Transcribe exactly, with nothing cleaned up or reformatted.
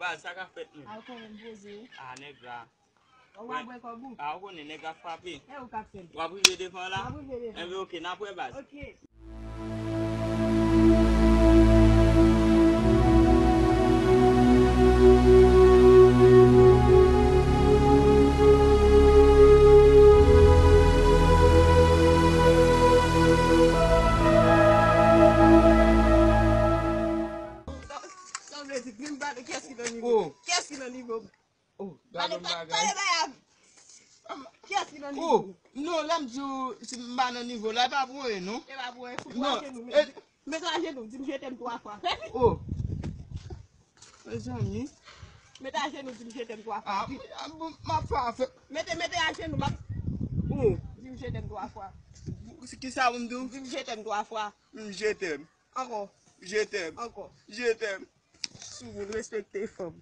Baz, sa k ap fèt menm? A, ou konnen m poze. A, nèg la. Ou pa bwè kòb ou? A, ou konnen nèg ap frape. E ou k ap fè l. W ap rive devan la? W ap rive devan. Enben, oke, n ap wè, baz. Oke. Sa, sa vle di, grenn bale, kiyès ki nan nivo? Oh. Kiyès ki nan nivo? Oh, gade yon bagay. Pale, pale, pale, pale. Kiyès ki nan nivo? Oh, non, lè m di w si m pa nan nivo la, e pa pou anyen, non. E pa pou anyen, fout ou ajenou, mete, mete ajenou, di m je t'aime twa fwa. Fè vit. Oh. Mezanmi. Mete ajenou, di m je t'aime twa fwa. Ah, vit. Ah, bon, m ap fè afè. Mete, mete ajenou, m ap. Oh. Di m je t'aime twa fwa. Ki sa pou m di w? Di m je t'aime twa fwa. Mm, je t'aime. Ankò. Je t'aime. Ankò. Je t'aime. Soumoun, respekte fanm.